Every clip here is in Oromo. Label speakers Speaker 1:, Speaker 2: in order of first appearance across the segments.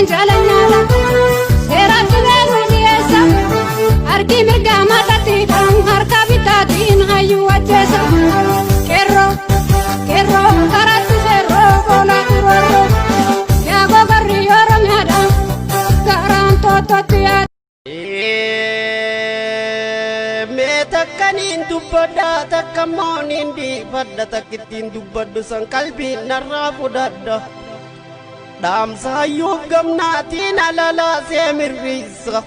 Speaker 1: Harreen jala nyaata seeratti beekuu dhiyeessa. Harki mirgaa matattidhaan harka bitaatiin hayyuu ajjeesa. Qeerroo qeerroo karatti seerroo goolaa turoorroo. Yaa gogarri Oromiyaadha garaan toottootti yaada.
Speaker 2: Mee takkaniin dubbadha, takka immoo niin dhiifadha, takkittiin dubbadhu san qalbiin narraa fudhadha. Dhaamsa hayyuuf gamnaatiin alalaasee mirriisa.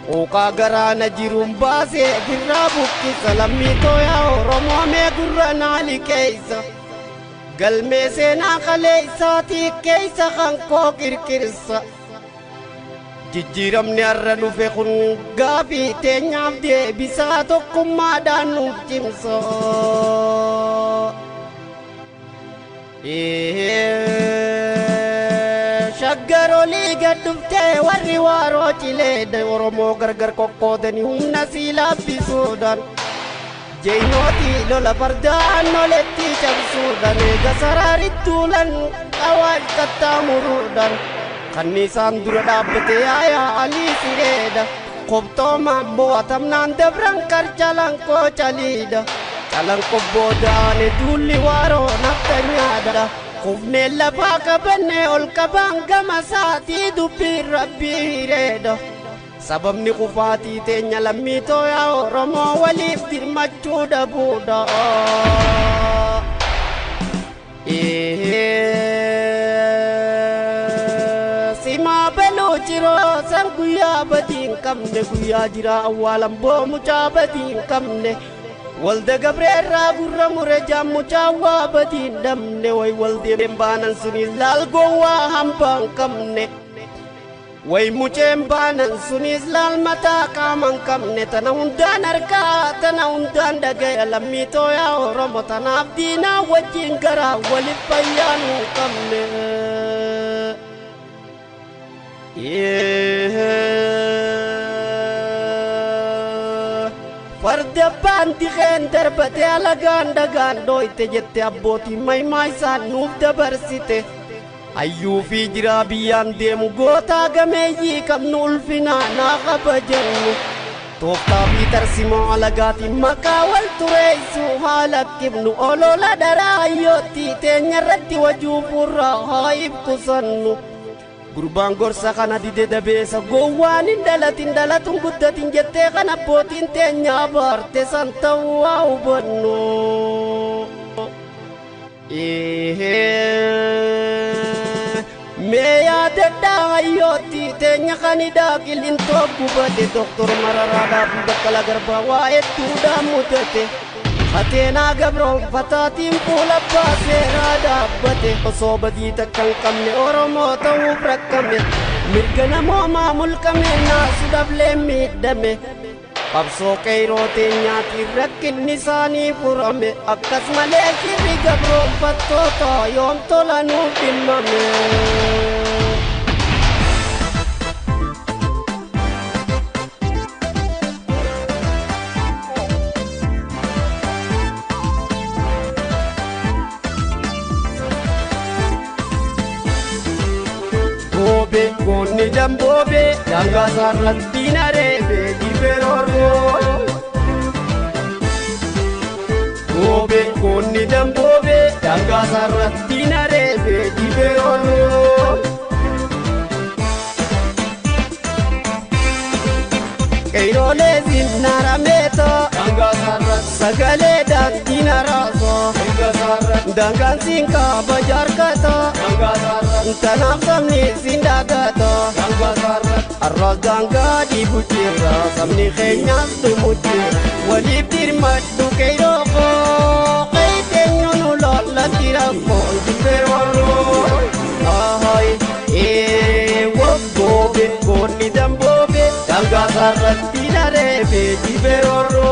Speaker 2: Quuqaa garaana jiruun baasee firraa buqqisa, lammii tooyaa Oromoo mee gurra naa liqeessa. Galmee seenaa kaleessaatii keessa kan koo qirqirsa. Jijjiiramni har'a dhufe kun gaafii teenyaaf deebisaa, tokkummaadhaan nuuf cimsa. Shaggar olii gad dhuftee warri waaroo cilee Oromoo gargar qoqqoodanii humna sii laaffisuudhaan. Jeynooti lola fardaan oletti cabsuudhaan, eega sararittuulan awaash qaxxaamuruudhaan. Kanniisaan dura dhaabbate yaayaa alii sireedha. Kobxoomaan mo'atamnaan dabran karcalanqoo caliidha. Calanqoo boodaane duulli waaroo naftanyaadha. Kufneen lafaa qabannee ol qabaan gama saatii dubbiin rabbii hireedha. Sababni kufaatii teenya, lammii tooyaa Oromoo, waliif dirmachuu dhabuudha. Simaa baluu jiroo san guyyaa badii hin qabne, guyyaa jira awwaalan boo mucaa badii hin qabne. Walda Gabreerraa gurra mure jaan mucaa waa badii hin dhabne, way waldeen baanan sunis laal gowwaa hambaa hin qabne. Way muceen baanan sunis laal mataa qaama hin qabne. Tana hundaan harkaa, tana hundaan dhagaya, lammii tooyaa Oromo, tanaaf diinaa wajjin garaa walif fayyaa nu hin qabne. Farda abbaan dikeen darbate alagaan dhagaan dhooyte jette abbootiin maymaa isaan nuuf dabarsite. Hayyuu fi jiraa biyyaan deemu gootaa gameeyyii qabnu ulfinaa naa kabajannu. Tooftaa fi tarsimoo alagaatiin maqaa wal tureessu haa lakkifnu, olola dharaa hayyootti teenya irratti wajuufurraa haa ibkusannu. Gurbaan gorsa kana dide dabeessa gowwaan hin dhalatin, dhalatun guddatin jettee kan abbootiin teenya abaarte san ta'uu haa hubannu. Mee yaadadhaa hayyootti teenya kan hidhaa qillintoo gubate, Doktor Mararaadhaa fi Baqqalaa Garbaa waa hedduudhaan mudate. Hateenaa gabroonfataatiin fuula abbaa seeraa dhaabbate, osoo badii takka hin qabne Oromoo ta'uuf rakkame, mirga namoomaa mulqame, naasu dhablee miidhame. Qabsoo qeyroo teenyaatiin rakkinni isaanii furame, akkas malee shirri gabroonfattoota yoom tola nuuf dhimmame. Goobe goonni damboobe daangaa isaarratti nareebe dibee roorroo. Goobe goonni damboobe daangaa isaarratti nareebe dibee roorroo. Qeyroolee zinnaara meetoo sagalee daantii naraasoo, daangaan siin kaaba jaarkatoo, tanaaf sabni siin daagatoo. Arraas daangaa dhiibu jira, sabni keenyaas dhumu jira. Waliif dirmadhu qeyroo koo, qeeyteenyu nu lollatti rakkoo jibbee roorroo. Ahay ee woggoobe goonni damboobe daangaa isaarratti nareebe jibee roorroo.